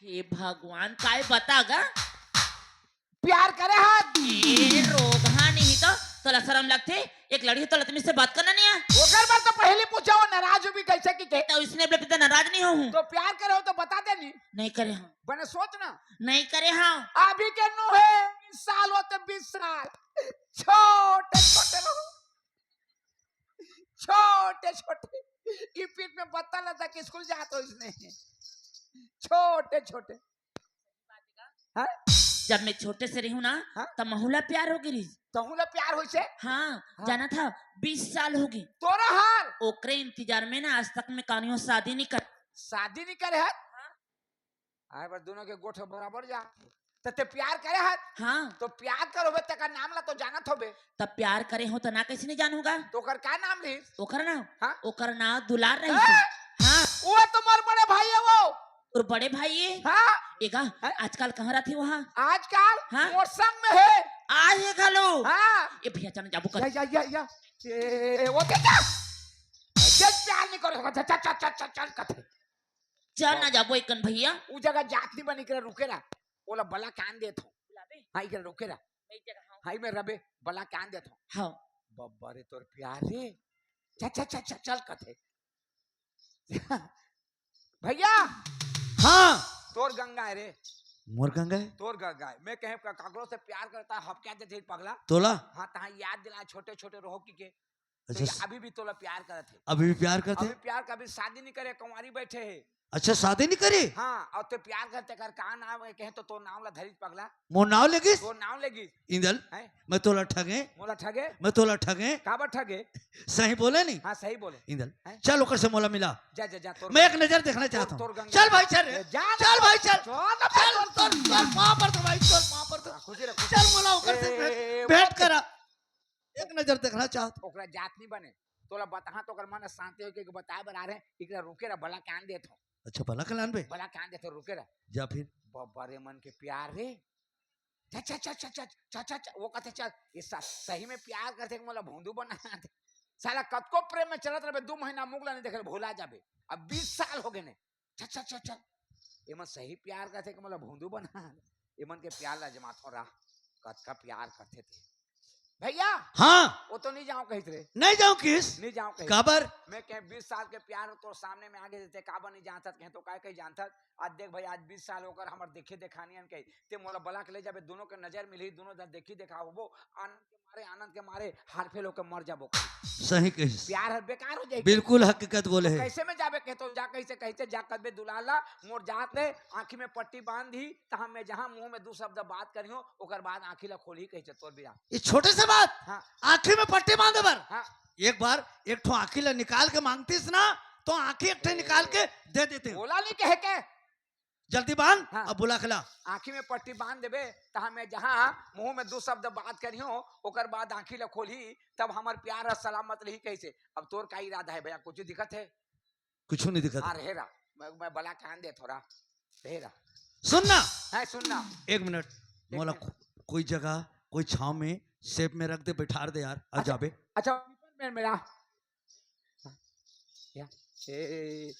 हे भगवान, काय बता गा? प्यार करे हाथ। ए, रोगहा नहीं तो तोला शरम लगथे? एक लड़की तो लतमी से बात करना नहीं है। ओकर बर तो पहले पूछा हो, नाराज हो भी कैसे की के? तो इसने बोले, "पिता नाराज नहीं हो हूँ।" तो प्यार करे हो तो बता दे नहीं। नहीं करे हाँ। बने सोच ना। नहीं करे हाँ। अभी के नो है, बीस साल होते, बीस साल। छोटे, छोटे रहो। छोटे, छोटे। ई पीठ में बत्ता लदा के स्कूल जात हो इसने। छोटे, छोटे। हाँ? जब मैं छोटे से रही हूँ ना, हाँ? तब महूला प्यार हो गिरी। तहूला प्यार होइसे? हाँ, हाँ। जाना था, बीस साल हो गए। तोरा हार? ओकरे इंतजार में ना आज तक मैं कानियों शादी नहीं कर। शादी नहीं करे है? हाँ। आए बार दोनों के गोठ बराबर जा। तो ते प्यार करे हस? हाँ। तो प्यार करबे, तेकर नाम ला तो जानत होबे। तब प्यार करे हो तो ना कैसे नहीं जानूंगा? तो ओकर का नाम रहिस? ओकर नाम? हाँ। ओकर नाम दुलार रहिस। हाँ। वो तो मोर बड़े भाई है वो। तोर बड़े भाई है? हाँ। एगा, हाँ। आजकल कहाँ रहती वहाँ? आजकल हाँ। मोर संग में है। आ ये घलो। हाँ। ए भैया चल जाबो कर। या, या, या, या। ए, वो क्या, क्या? जब प्यार नहीं करो, चल, चल, चल, चल, चल, चल, कथे। चल ना जाबो एकन भैया। उ जगह जात नहीं बनी, इकरा रुके रहा। ओला बला कान देत हो। बुलाबे? हाँ, इकरा रुके रहा। मैं एक जगह हाँ। हाँ, मैं रबे, बला कान देत हो। हाँ। बब्बा रे तोर प्यार रे। चल, चल, चल, चल, चल कथे। भैया। हाँ। तोर गंगा है रे। मोर गंगा है? तोर गंगा है। मैं कहे का-, काकरो से प्यार करता है, हब क्या देते पगला? तोला? हाँ, तहाँ याद दिला छोटे छोटे रहो की के। अच्छा, तो ये स- अभी भी तोला प्यार करत हे। अभी भी प्यार करत हे? अभी प्यार का, अभी शादी नहीं करे, कुंवारी बैठे हे। अच्छा, शादी नहीं करे? हाँ, और ते प्यार करते कर का नाम है कहे तो तोर नाम ला धरी पगला। मोर नाम लेगिस? तोर नाम लेगिस। इंदल, हैं? मैं तोला ठगे? मोला ठगे? मैं तोला ठगे? काबर ठगे? सही बोले नहीं? हाँ, सही बोले। इंदल, हैं? चल ओकर से मोला मिला। जा, जा, जा, तोर मैं एक नजर देखना चाहता हूँ। तोर गंगा चल भाई, चल रे। ए, जा ना, चल भाई, चल। चल ना, चल, तोर चल, चल, पाँव पर तो भाई, चल, पाँव पर तो। हाँ, खुशी रहे, खुशी चल, रहे। मोला ओकर से ए, भेंट, ए, भेंट करा। एक नजर देखना चाहत हूँ। ओकरा जात नहीं बने। तोला बताहा तो ओकर मन शांति होके बताए बर आ रहे, एकरा रुके रह, बला कान देत हो। अच्छा, बला कान बे? बला कान देत हो, रुके रह। जा फिर। बब्बा रे मन के प्यार रे। चा, चा, चा, चा, चा, चा, चा, चा, वो कहते चल, ये सा-, सही में प्यार करते कि मोला भोंदू बना दे। साला कतको प्रेम में चलत रहबे, दू महीना मुख ला नहीं देखे, भुला जाबे। अब बीस साल हो गए ने। चल, चल, चल, चल। एमन सही प्यार करथे कि मोला भोंदू बना दे। एमन के प्यार ला जमाथो रहा। कतका प्यार करथे ते। भैया। हाँ। वो तो नहीं जाओ कहित रे। नहीं जाओ किस? नहीं जाओ कहित। काबर? मैं कहे बीस साल के प्यार तोर सामने में आगे देते, काबर नहीं जानत कहे तो काय कहीं जानत। आज देख भाई, आज बीस साल होकर हमर देखे देखानी अन कही। ते मोला बला के ले जाबे, दोनों के नजर मिलही, दोनों जन देखी देखा होबो, आनंद के मारे, आनंद के मारे हार फेल होकर मर जाबो। सही कहिस। प्यार हर बेकार हो जाही। बिल्कुल हकीकत बोले तो हे। कैसे में जाबे कहे तो जा, कैसे, कैसे जा कदबे दुलार ला, मोर जात ले आँखी में पट्टी बांध दी, तहाँ मैं जहाँ मुंह में दू शब्द बात करियो, ओकर बाद आँखी ला खोलही कहिसे तोर बिरा। ये छोटे से बात, हाँ। आँखी में पट्टी बांधे बर। हाँ। एक बार एक ठो आँखी ला निकाल के मांगतीस ना, तो आँखी एक ठो निकाल के दे देते हो। बोला नहीं कहे के। जल्दी बांध, हाँ। अब बुला के ला। आँखी में पट्टी बांध देबे, तहाँ मैं जहाँ मुंह में दू शब्द बात करियो, ओकर बाद आँखी ला खोलही, तब हमर प्यार ह सलामत रही कहिसे। अब तोर का इरादा है भैया, कुछ दिक्कत है? कुछ नहीं दिक्कत। हाँ, रहे रहा। मैं, मैं बला कान दे थोड़ा, रहे रहा। सुन ना। है, सुन ना। एक मिनट, एक मोला मिनट। को-, कोई जगह, कोई छांव में, सेप में रख दे, बैठार दे यार, आ अच्छा, जाबे। अच्छा, पीपर में मेरा। या, ए, ए,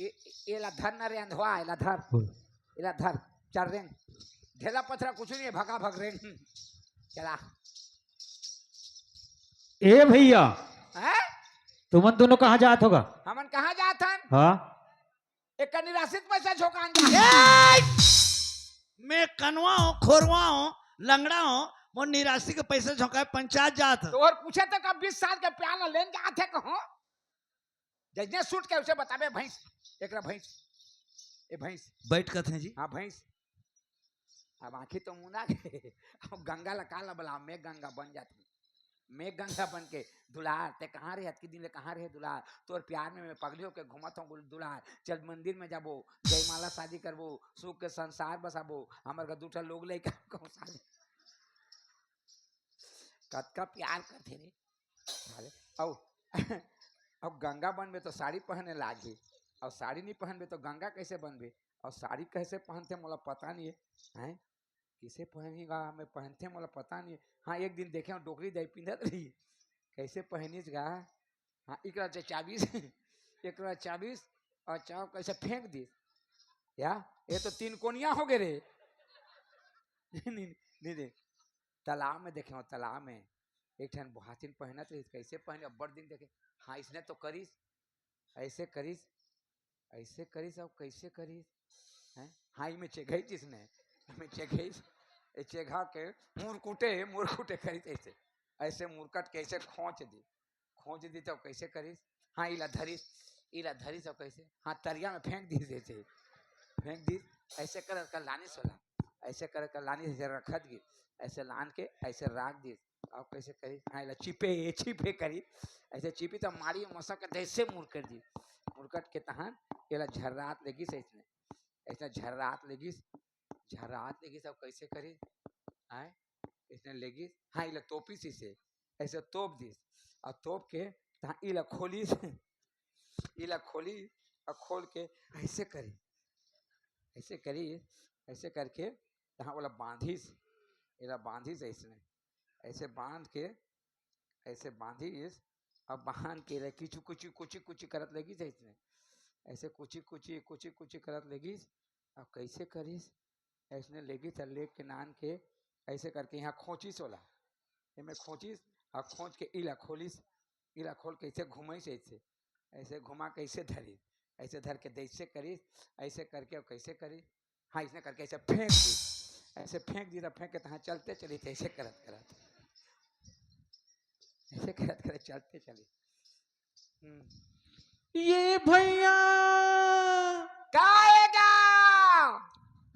ए, एला धर ना रे अंधवा, एला धर। बोल। एला धर, चल रेंग। ढेला पथरा कुछ नहीं है, भगा भग रेंग। चला। ए भैया, हैं? तुमन दोनों कहाँ जात होगा? हमन कहाँ जात हन? हाँ। एक निराश्रित पैसा झोंकान जा। ए! मैं कनवा हूँ, खोरवा हूँ, लंगड़ा हूँ, मोर निराश्री के पैसा झोंकाए पंचायत जात। तो और पूछे तो कब बीस साल के प्यार ला लेन जात है कहो? जैसे सूट के उसे बताबे भैंस, एकरा भैंस, ए भैंस। बैठ कथे जी। हाँ भैंस। अब आँखी तो मुना के, अब गंगा ला का ला बला, मैं गंगा बन जाती। मैं गंगा बन के, दुलार, ते कहाँ रहे, अतकी दिन ले कहाँ रहे दुलार? तोर प्यार में मैं पगली होके घूमत हूँ गुल-, दुलार। चल मंदिर में जाबो, जयमाला शादी करबो, सुख के संसार बसाबो, हमर घर दू ठा लोग लइका कहूँ शादी। कतका प्यार करथे रे। अरे, अउ, अब गंगा बनबे तो साड़ी पहने लागही, अउ साड़ी नहीं पहनबे तो गंगा कैसे बनबे? अउ साड़ी कैसे पहनथे मोला पता नहीं है, हैं? किसे पहनी गा, मैं पहनथे मोला पता नहीं। हाँ, एक दिन देखे हूँ डोकरी दाई पिंधत रही, कैसे पहनिस गा? हाँ, एकरा च-, चाबिस, एकरा चाबिस, और चाव कैसे फेंक दिस। या, ये तो तीन कोनिया हो गए रे। नहीं, नहीं, नहीं, नहीं। तालाब में देखे हूँ, तालाब में एक ठन बोहाचिन पहनत रही, कैसे पहने, अब्बड़ दिन देखे। हाँ, इसने तो करिस, ऐसे करिस, ऐसे करिस, अब कैसे करिस? हैं? हाँ, इमे चेघई जिसने, इमे चेघई, ए चेघा के मुरकुटे, मुरकुटे करिस ऐसे, ऐसे मुरकट के ऐसे खोंच दी, खोंच दी तो कैसे करिस? हाँ, इला धरिस, इला धरिस अब कैसे? हाँ, तरिया में फेंक दिस ऐसे, फेंक दिस, ऐसे कर कर लानिस ओला, ऐसे कर कर लानिस, ऐसे रखत गिस, ऐसे लान के ऐसे राख दिस। अब कैसे करी? हाँ, एला चिपे, ये चिपे करी। ऐसे चिपी तो मारी मसा के ऐसे मुरकट दी। मुरकट के तहन एला झर्रात लेगिस ऐसने। ऐसे झर्रात लेगिस, झर्रात लेगिस, अब कैसे करी? आए? इसने लेगिस, हाँ, इला तोपिस इसे। ऐसे तोप दिस। और तोप के तहाँ इला खोलिस। इला खोली और खोल के ऐसे करी, ऐसे करी, ऐसे करके तहाँ ओला बांधिस, एला बांधिस ऐसने, ऐसे बांध के, ऐसे बांधिस, अब बांध के एला किचु कुचु, कुचु कुचु करत लगिस ऐसने, ऐसे कुचि कुचि, कुचि कुचि करत लगिस। अब कैसे करिस? ऐसने लेगिस, त लेग के नान के ऐसे करके यहाँ खोंचिस ओला, एमे खोंचिस, और खोंच के इला खोलिस, इला खोल के ऐसे घुमाइस ऐसे, ऐसे घुमा के ऐसे धरिस, ऐसे धर के ऐसे करिस, ऐसे करके और कैसे करिस, हाँ, इसने करके ऐसे फेंक दी, ऐसे फेंक दी, तब फेंक के तहाँ चलते चली थे, ऐसे करत करत। ऐसे करत करत चलते चले। हम्म। ये भैया। का आएगा?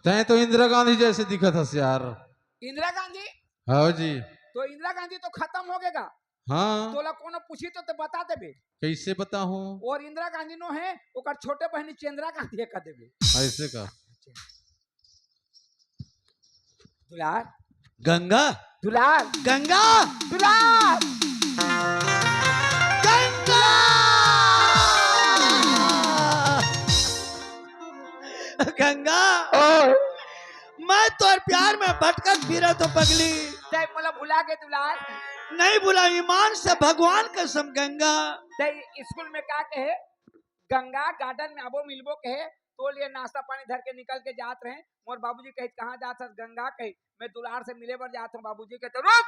तैं तो इंदिरा गांधी जैसे दिखत हस यार। इंदिरा गांधी? हाँ जी। तो इंदिरा गांधी तो खत्म हो गेगा। हाँ। तोला कोनो पूछी तो, तो बता देबे। कैसे बताहूँ? और इंदिरा गांधी नो है, ओकर छोटे बहनी चंद्रा गांधी है, कह देबे। ऐसे का? दुलार। गंगा। दुलार। गंगा। दुलार। गंगा। गंगा। ओ। मैं तोर प्यार में भटकत फिरत हूँ पगली। तैं मोला भुला गे दुलार। नहीं भुला, ईमान से भगवान कसम गंगा। तैं स्कूल में का कहे? गंगा, गार्डन में आबो मिलबो कहे, तोर लिए नाश्ता पानी धर के निकल के जात रहे। मोर बाबूजी कहिस, "कहाँ जात हस गंगा?" कहिस, "मैं दुलार से मिले बर जात हूँ बाबूजी।" कहिस, "रुक,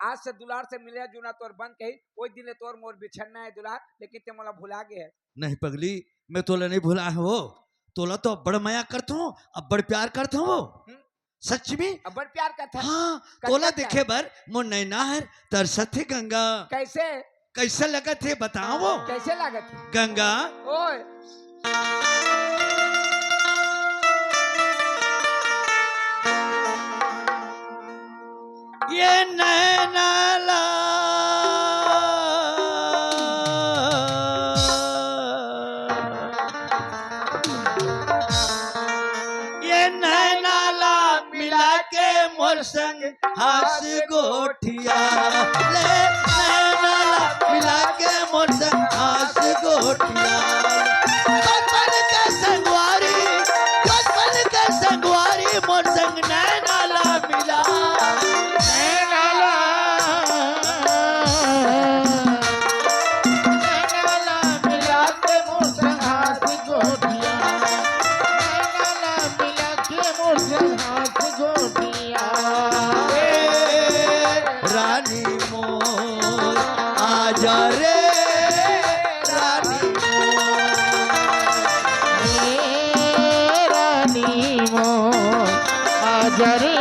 आज से दुलार से मिले जुलना तोर बंद।" कहिस, "ओई दिन ले तोर मोर बिछड़ना है दुलार, लेकिन तैं मोला भुला गे है।" नहीं पगली, मैं तोला नहीं भुला हूँ, तोला तो अब्बड़ मया करत हूँ, अब्बड़ प्यार करत हूँ। हम्म। सच में? अब्बड़ प्यार करत हस। हाँ, कतका तोला प्यार? देखे बर मोर नैना हर तरसत हे गंगा। कैसे? कैसे लगत हे बताओ? कैसे लगत हे? गंगा। ओए। ये नैना ला ये नैना ला मिला के मोर संग हास गोठिया, ले नैना ला मिला के मोर संग हास गोठिया। बचपन के संगवारी, बचपन के संगवारी मोर संग नैना ला मिला, नैना ला रानी मोर आजा रे, रानी मोर। ए रानी मोर आजा रे,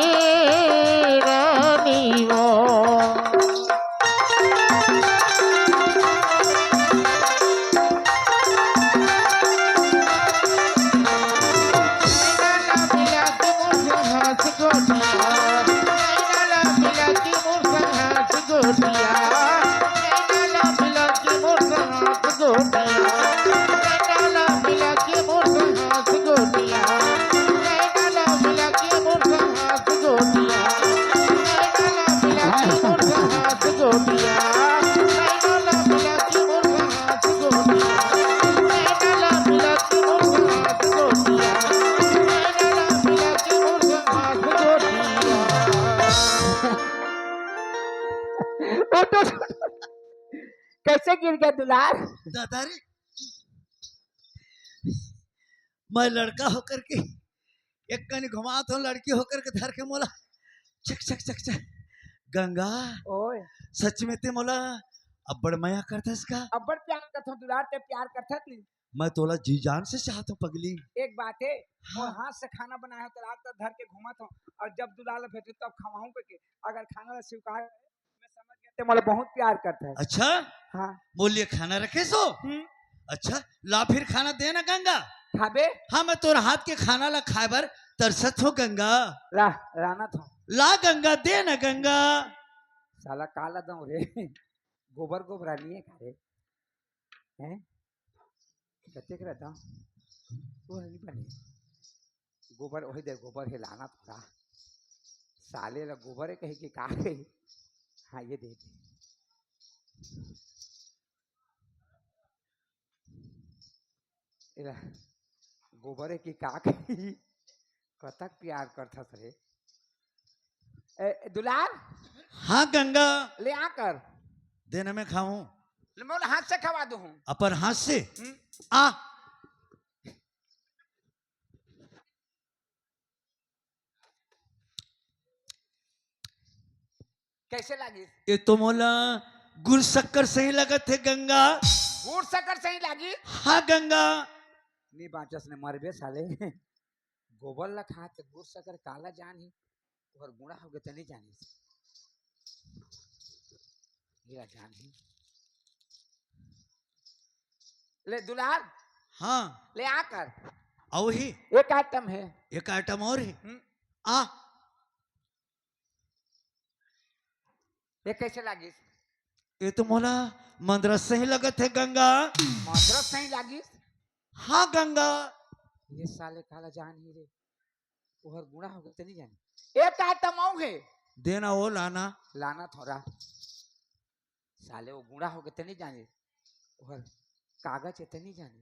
रानी मोर। कैसे गिर गया दुलार? दादा रे, मैं लड़का होकर के एक कनी घुमात हूँ, लड़की होकर के धर के मोला चक चक चक चक। गंगा, ओए। सच में तैं मोला अब्बड़ मया करथस का? अब्बड़ प्यार करथों दुलार, तैं प्यार करथस नहीं? मैं तोला जी जान से चाहत हूँ पगली। एक बात है, हाँ। मोर हाथ से खाना बनाए हो तो रात तक धर के घूमत हूँ, और जब दुलार ला भेटे तब खवाऊं के, अगर खाना ला स्वीकार मैं समझ गया, तैं मोला बहुत प्यार करथस। अच्छा? हाँ। मोर लिए खाना रखे सो? हम्म। अच्छा, ला फिर खाना दे ना गंगा। खाबे? हाँ, मैं तोर हाथ के खाना ला खाए बर तरसत हो गंगा। ला, लानत हो। ला गंगा, दे ना गंगा। साला काला दऊं रे। गोबर गोबरा नहीं है का रे? हैं? कतेक रहता? वो नहीं बने। गोबर, वही दे, गोबर हे लाना थोड़ा। साले ला गोबर हे कहे के का हे? हाँ, ये दे दे। एला गोबर हे कि का कही? कतक प्यार करथस रे। ए, दुलार? हाँ, गंगा। ले आ कर। देना मैं खाऊं। ले, मैं हाथ से खवा दूं। अपर हाथ से? हम्म। आ। कैसे लागिस? ये तो मोला गुर शक्कर सही लगत हे गंगा। गुर शक्कर सही लागिस? हाँ गंगा। नी बाँचस ने मरबे साले। गोबर ला खात गुर शक्कर काला जान ही। तोहर गुड़ा होगे त नी जानिस। ले दुलार, हाँ। ले आकर। अउ ही। एक आइटम है। एक आइटम और ही। हम्म। आ। ये कैसे लागिस? ये तो मोला मंदरस सही लगत है गंगा। मंदरस सही लागिस? हाँ गंगा। ये साले काला जान ही रे। ओहर गुड़ा होगे त नहीं जाने। एक आइटम अउ है। देना वो लाना। लाना थोड़ा। साले वो गुड़ा होगे त नहीं जाने। ओहर कागज है त नहीं जाने।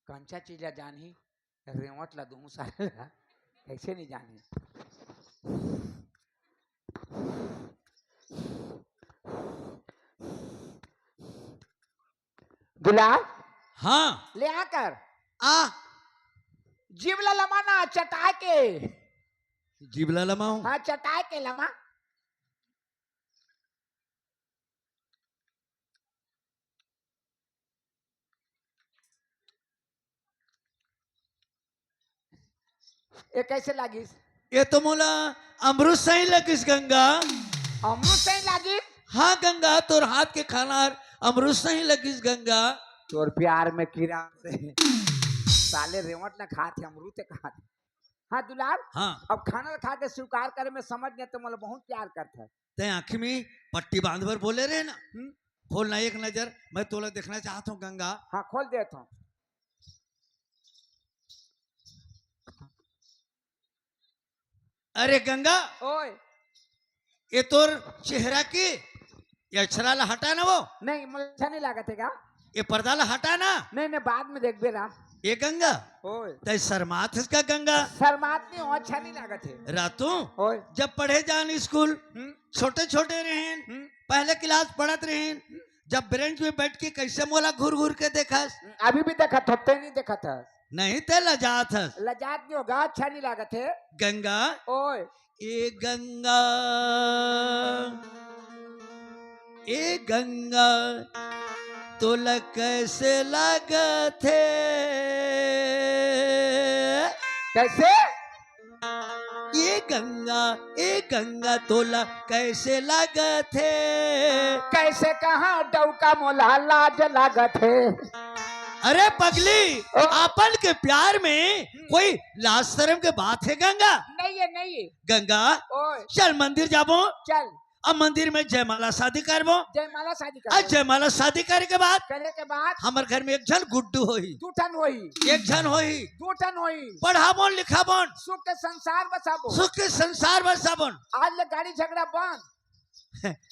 कंचा चीज ला जानही, रेवट ला दूहूं साले ला। कैसे नहीं जानही? दुलार, हाँ। ले आकर। आ। जीभ ला लमा ना, चटाए के। जीभ ला लमाऊं? हाँ, चटाए के लमा। ये कैसे लागिस? ये तो मोला अमरूद सही लगिस गंगा। अमरूद सही लागिस? हाँ गंगा, तोर हाथ के खाना अमरूद सही लगिस गंगा। तोर प्यार में कीड़ा से साले रेवट ना खात है, अमरूद ते खात है। हाँ दुलार, हाँ। अब खाना खा के स्वीकार करे में समझ गए तो मोला बहुत प्यार करता है। तैं आँखी में पट्टी बांध बर बोले रहे ना। हम्म। खोल ना एक नजर, मैं तोला देखना चाहत हूँ गंगा। हाँ, खोल देत हूँ। अरे गंगा, ओए। ये तोर चेहरा के ये अक्षरा ला हटा ना वो। नहीं, मुझे अच्छा नहीं लागत है का? ये पर्दा ला हटा ना। नहीं, नहीं, बाद में देखबे रा। ये गंगा, ओए। तैं शर्मात हस का गंगा? शर्मात नहीं हूँ, अच्छा नहीं लागत है। रातू, ओए। जब पढ़े जान स्कूल, हम्म। छोटे छोटे रहेन, हम्म। पहले क्लास पढ़त रहेन, हम्म। जब बेंच में बैठ के कैसे मोला घूर घूर के देखस? हम्म, अभी भी देखत हो, तैं नहीं देखत हस। नहीं, तैं लजात हस। लजात नहीं होगा, अच्छा नहीं लागत है। गंगा, ओए। ए गंगा, ए गंगा, तोला कैसे लागत हे? कैसे? ए गंगा, ए गंगा, तोला कैसे लागत हे? कैसे कहाँ डौका मोला लाज लागत हे? अरे पगली, ओ। आपन के प्यार में कोई लाज शर्म के बात है गंगा? नहीं है, नहीं है। गंगा, ओए। चल मंदिर जाबो। चल। अब मंदिर में जयमाला शादी करबो। जयमाला शादी करबो। अब जयमाला शादी करे के बाद करे के बाद हमर घर में एक झन गुड्डू होही। दू ठन होही। एक झन होही। दू ठन होही। पढ़ाबोन लिखाबोन। सुख के संसार बसाबो। सुख के संसार बसाबोन। आज ले गाड़ी झगड़ा बंद।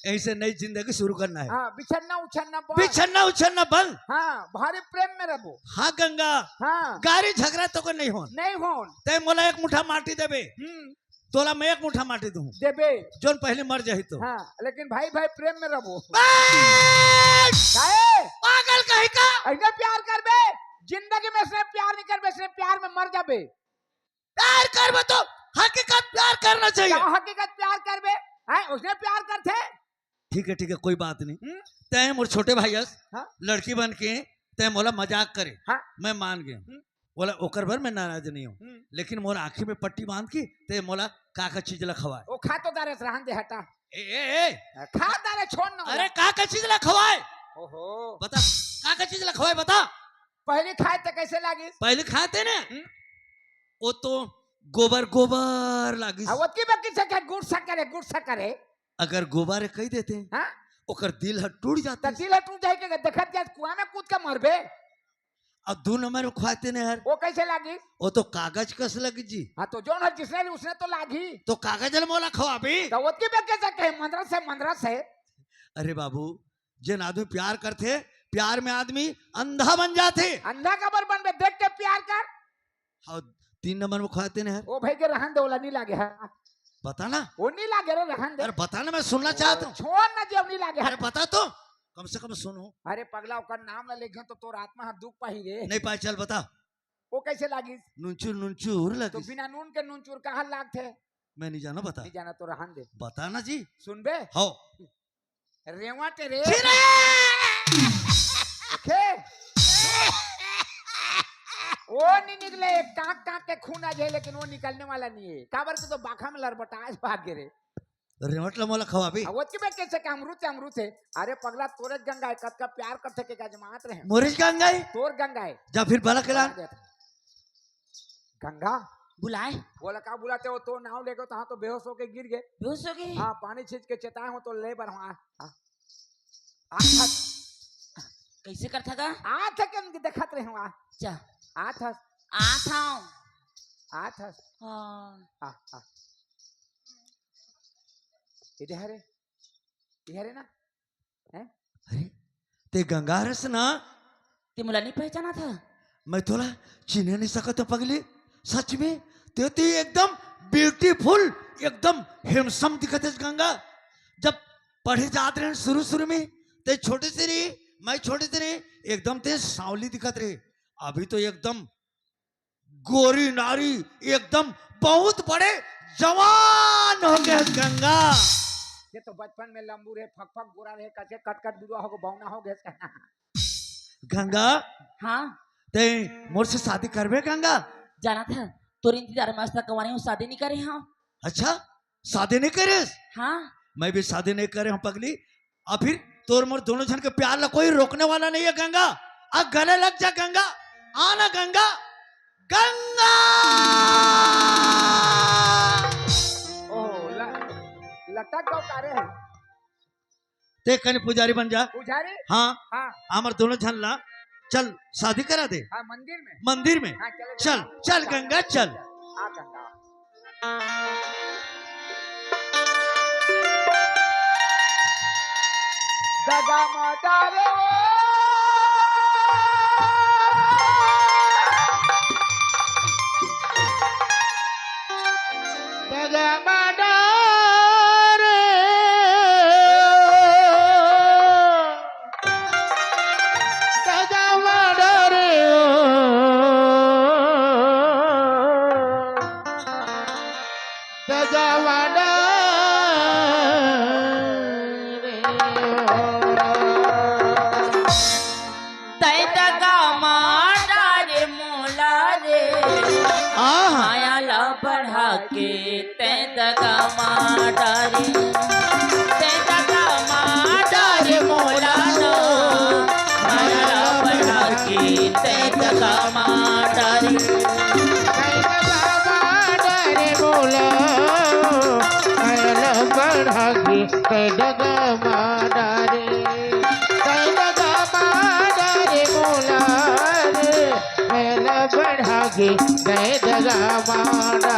ऐसे नई जिंदगी शुरू करना है। हाँ, बिछड़ना उछड़ना बंद। बिछड़ना उछड़ना बंद। हाँ, भारी प्रेम में रहबो। हाँ गंगा। हाँ। गाड़ी झगड़ा तो को नहीं होन। नहीं होन। तैं मोला एक मुठा माटी देबे। हम्म। तोला मैं एक मुठा माटी दूं। देबे। जोन पहले मर जाही तो। हाँ, लेकिन भाई भाई प्रेम में रहबो। बस! काहे? पागल कहीं का। ऐसे प्यार करबे, जिंदगी में इसने प्यार नहीं करबे, इसने प्यार में मर जाबे। प्यार करबे तो हकीकत प्यार करना चाहिए। क्या हकीकत प्यार करबे? हैं, उसने प्यार करथे। ठीक है, ठीक है, कोई बात नहीं। हम्म। तैं मोर छोटे भाई हस, हाँ। लड़की बन के तैं मोला मजाक करे, हाँ। मैं मान गया। हम्म। बोला, ओकर बर मैं नाराज नहीं हूँ, हम्म। लेकिन मोर आँखी में पट्टी बांध के तैं मोला का का चीज ला खवाए। ओ, खा तो दारे, रहन दे, हटा। ए, ए, ए। खा दारे, छोड़ ना। अरे, का का चीज ला खवाए? ओहो। बता, का का चीज ला खवाए, बता। पहली खाए त कैसे लागिस? पहली खाए ते ने? हम्म। वो तो गोबर गोबर लागिस। हाँ, ओतकी बकी से क्या गुड़ शक्कर है, गुड़ शक्कर है। अगर गोबर कह देते, हाँ? ओकर दिल ह टूट जाते। त दिल ह टूट जाए के देखत क्या कुआं में कूद के मरबे? अब दू नंबर में खुआते ने हर। वो कैसे लागिस? वो तो कागज कस लगी जी। हाँ, तो जोन हर जिसने ली, उसने तो लागी। तो कागज ल मोला खवाबी। तो ओतकी बकी से कहे, मंदरस है, मंदरस है। अरे बाबू, जेन आदमी प्यार करथे, प्यार में आदमी अंधा बन जाथे। अंधा काबर बनबे? देख के प्यार कर। हाँ, तीन नंबर में खुआते ने हर। ओ भाई के रहन दे, ओला नहीं लागे है। बता ना। वो नहीं लागे रे, रहन दे। अरे बता ना, मैं सुनना चाहता हूँ। छोड़ ना जी, अब नहीं लागे है। अरे बता तो, कम से कम सुनो। अरे पगला, ओकर नाम ला लेगे तो तोर आत्मा ह दुख पाही रे। नहीं पाए, चल बता। वो कैसे लागिस? नुनचुर नुनचुर तो लागिस। बिना नून के नुनचुर कहाँ लागथे? मैं नहीं जाना, बता। नहीं जाना तो रहन दे। बता ना जी। सुनबे? हो। रेवट रे। छिरे! देखे? वो नहीं निकले, टाँक टाँक के खून आ जाए, लेकिन वो निकलने वाला नहीं है। काबर के तो बाखा में लरबटाए भाग गे रे। रेवट ला मोला खवाबे? अवत के मैं कैसे के अमरूद हे, अमरूद हे। अरे पगला, तोरे गंगा हे, कतका प्यार करथे के गजमात रहे। मोरे गंगा हे? तोर गंगा हे। जा फिर बला के ला। गंगा? बुलाए? बोला का बुलाते हो, तो नाव लेगो तहाँ तो बेहोश होके गिर गे। बेहोश हो गे? हाँ, पानी छींच के चेताए हो तो ले बर हूँ, आ, आ। आथस। कैसे करथा गा? आथ के उनके देखत रहे हूँ, आ। जा। आथस। आथाओ। आथस। हाँ। आ, आ। इधर है, इधर है ना? हैं? अरे, ते गंगा हरस ना? ते मोला नहीं पहचाना था? मैं तोला चिन्हे नहीं सकत हो पगली। सच में, ते तो एकदम beautiful, एकदम handsome दिखत है गंगा। जब पढ़े जात रहे शुरू शुरू में, ते छोटे से रही, मैं छोटे से रही, एकदम ते सांवली दिखत रहे। अभी तो एकदम गोरी नारी, एकदम बहुत बड़े जवान हो गए गंगा। ये तो बचपन में लंबू रहे, फक फक गोरा रहे, कचे कट कट दुआ हो गो बौना हो गए। गंगा, हाँ। ते मोर से शादी करबे गंगा? जाना था, तोर इंतजार में आज तक कुंवारी हूँ, शादी नहीं करे हूँ। अच्छा, शादी नहीं करे? हाँ। मैं भी शादी नहीं करे हूँ पगली। अब फिर तोर मोर दोनों जन के प्यार ला कोई रोकने वाला नहीं है गंगा। आ गले लग जा गंगा, आना गंगा, गंगा। ओह, ल-, लटक गो कारे है। ते कने पुजारी बन जा। पुजारी? हाँ। हाँ। हमर दोनों झन ला चल शादी करा दे। हाँ, मंदिर में। मंदिर में। हाँ, चलो, चल, चलो। चल गंगा, चल। आ गंगा। दगा माता रे। दगा माता रे। दगा माता रे। दगा माता रे। तै दगा माता रे मोला रे। आहा। माया ला बढ़ा के तै दगा माता रे। तै दगा माता रे मोला ना। माया ला बढ़ा के तै दगा माता रे। तै दगा माता रे मोला। माया ला बढ़ा के तै दगा माता रे। तै दगा माता रे मोला रे, माया ला बढ़ा के तै दगा माता